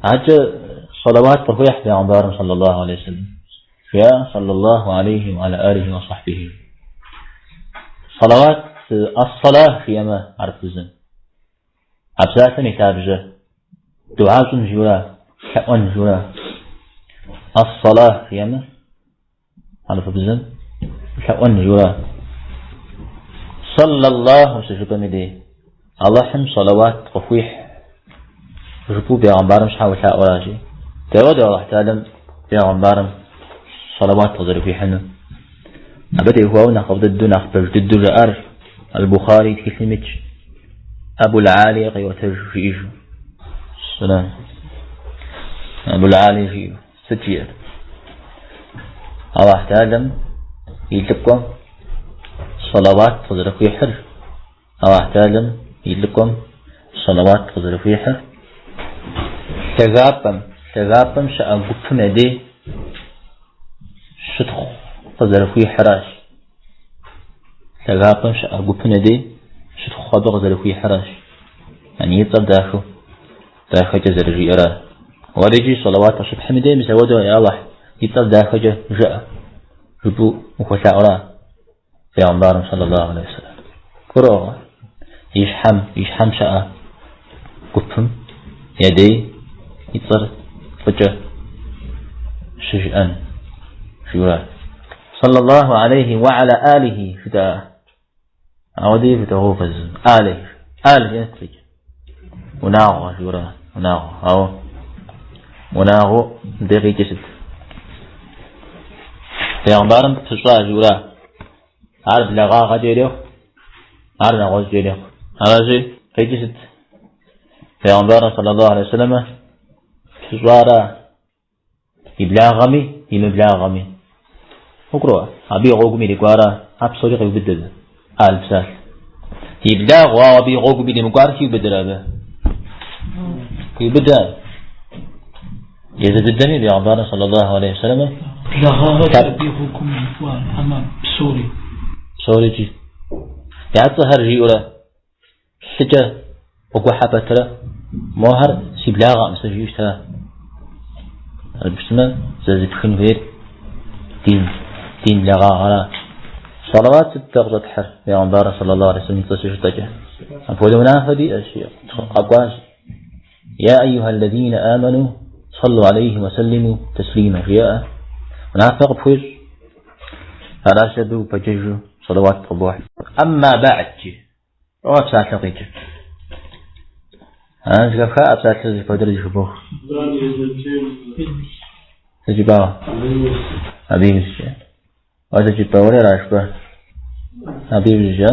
Адэкӏэ салават къыхуехь Бегъымбарым саллаллаху алейхи вассалам. Жиӏа саллаллаху алейхи ва аля алихи ва сахбихи. Салават ас-салах жиӏэмэ хьэрыпыбзэм. А псалъэм и лъабжьэ дуа щӏын жиӏэура, лъэӏуэн жиӏэура. Ас-салах жиӏэмэ хьэрыпыбзэм лъэӏуэн жиӏэура. Саллаллаху щыжыпӏэм и дей Алыхьым салават къыхуихь жыпӏэу бегъымбарым щхьэ улъаӏуэращи. Дауэдэу Алыхь Тэхьэлам бегъымбарым салават къызэрыхуихьынур? Абы теухуауэ нэхъыфӏ дыдэу, нэхъ пэж дыдэу жаӏар Аль-Бухари и тхылъым итщ. Абул-Алия къиӏуэтэж жиӏэжу. Сэлам. Абул-Алия жиӏэу. Сыт жиӏэр? Алыхь Тэхьэлам и лӏыкӏуэм салават къызэрыхуихьыр, Алыхь Тэхьэлам и лӏыкӏуэм салават къызэрыхуихьыр лъагапӏэм, лъагапӏэм щыӏэ гупым я дей щытхъу къызэрыхуихьыращ. Лъагапӏэм щыӏэ гупым я дей щытхъу абы къызэрыхуихьыращ. Yani и цӏэр дахэу, дахэкӏэ зэрыжиӏэра. Уэри икӏи салават къыщыпхьым и дей мис ауэдэу, я Алыхь, и цӏэр дахэкӏэ жыӏэ, жыпӏэу ухуэлъаӏуэра. Бегъымбарым саллаллаху алейхи вассалам. Гурыӏуэгъуэ. И щхьэм, и щхьэм щыӏэ гупым я дей и цӏэр фӏыкӏэ щыжыӏэн жиӏэура. Саллаллаху алейхи ва аля алихи жытӏа. Ауэдэи жытӏэгъуэу зы. Алих. Аль жиӏэн сыт? Унагъуэ жиӏэура, унагъуэ. Ауэ унагъуэ мыбдеж къикӏыр сыт? Бегъымбарым пыщӏа жиӏэура. Ар благъагъэкӏэ ирехъу, ар нэгъуэщӏкӏэ ирехъу. Аращи, къикӏыр сыт? Бегъымбарым саллаллаху алейхи вассалам пыщӏара И благъэми, и мыблагъэми. Укӏуэуэ, абы и гъуэгум ирикӏуара, а псори къиубыд абы. Ал псалъэ. И благъэу, ауэ абы и гъуэгум иримыкӏуар хиубыдэрэ абы? Хиубыда. Езы дыдэми бегъымбарым саллаллаху алейхи вассалам Благъагъэкӏэ абы и гъуэгум ирикӏуар, хьэмэ псори. Псорикӏи. Я цӏэхэр жиӏэурэ Лъыкӏэ къыгухьэ пэтрэ, мохэр си благъэкъым сэ жиӏэу щыта. Арыпщтмэ, зэзыпхын хуейр дин, дин благъагъэра. Салават сыт дэ къыщӏэтхьыр, бегъымбар саллаллаху алейхи вассалам и цӏэ щыжытӏэкӏэ. Апхуэдэ унафэ диӏэщ, къэкӏуащ. Я айюха аллазина аману саллу алейхи ва саллиму таслима жеӏэ. Унафэ къыпхуещӏ. Аращ абы упэджэжу салават къыбохь. Амма ба'д жи. Лӏо а псалъэ къикӏыр. А зэхэфха а псалъэр зыхуэдэр зэхыбох. Сыт жыпӏауэ? Абы иужькӏэ. Уэ сыт жыпӏа? Уэри ара жыпӏэ? Абы иужькӏэ.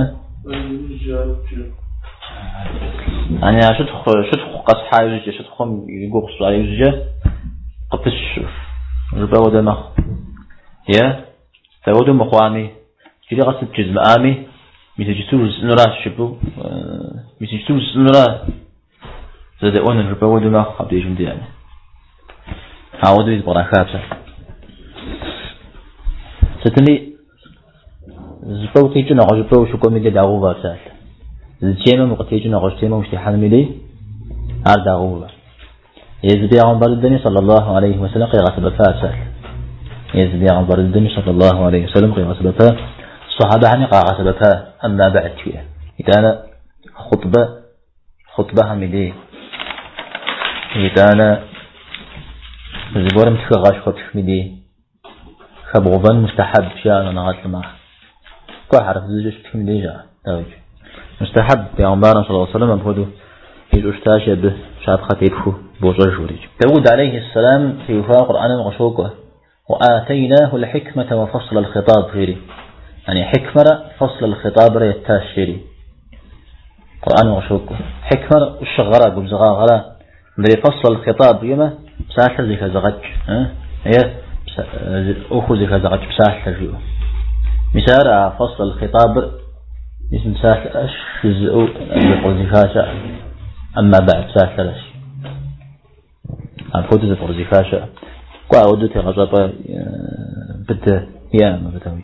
Ани а щытхъу, щытхъу къэсхьа иужькӏэ, щытхъум и гугъу сщӏа иужькӏэ къыпысщу. Жыпӏэ хуэдэ мэхъу. Е дауэдэу мыхъуами, Иджыри къэс сыт жызмыӏами, мис иджысту жысӏэнуращ жыпӏэу, мис иджысту жысӏэнура зэдэӏуэныр жыпӏэ хуэдэу мэхъу абдежым де яни. Ауэдэу зэпкъраха псалъэ. Сытми, зыщӏыпӏэ укъикӏыу нэгъуэщӏыпӏэ ущыкӏуэм и дей дагъэувэ псалъэ. Зы темэм укъытекӏыу нэгъуэщӏ темэм ущытехьэнум и дей ар дагъэувэ. Езы бегъымбар дыдэми саллаллаху алейхи вассалам къигъэсэбэпа псалъэ. Езы бегъымбар дыдэми саллаллаху алейхи вассалам къигъэсэбэпа, сахьабэхэми къагъэсэбэпа, амма ба'д жиӏэ. Итӏанэ хъутӏбэ, хъутӏбэхэм и дей. Итӏанэ зыгуэрым тхыгъэ щыхуэптхым и дей. Хэбгъэувэн мустэхьэб жаӏэ щӏэныгъэлӏым ар. Кӏуэ хьэрыпыбзэкӏэ щыптхым и дей жаӏэ, дауикӏ. Мустэхьэб бегъымбарым саллаллаху алейхи вассалам апхуэдэу ищӏу щытащи, абы щапхъэ тепхыу бощӏэж уэрикӏ. Дауд алейхи сэлам теухуауэ Къурӏэным къыщокӏуэ. Уатейнаху лхикмэтэ уа фасл алхитаб жери. Яни хикмэрэ фасл алхитабрэ еттащ жери. Къурӏэным къыщокӏуэ. Хикмэр ӏущыгъэрэ губзыгъагъэрэ Мыдрей фасл алхитаб жиӏэмэ, псалъэр зэхэзыгъэкӏ, е ӏуэхур зэхэзыгъэкӏ псалъэ жиӏэу. Мис ар а фасл алхитабыр, мис мы псалъэращ жызыӏэу зэпкърызыха щыӏэ. Амма ба'д псалъэращ. Апхуэдэу зэпкърызыха щыӏэ. Кӏуэ, апхуэдэу тегъэщӏапӏэ быдэ иӏэкъым абы дауи.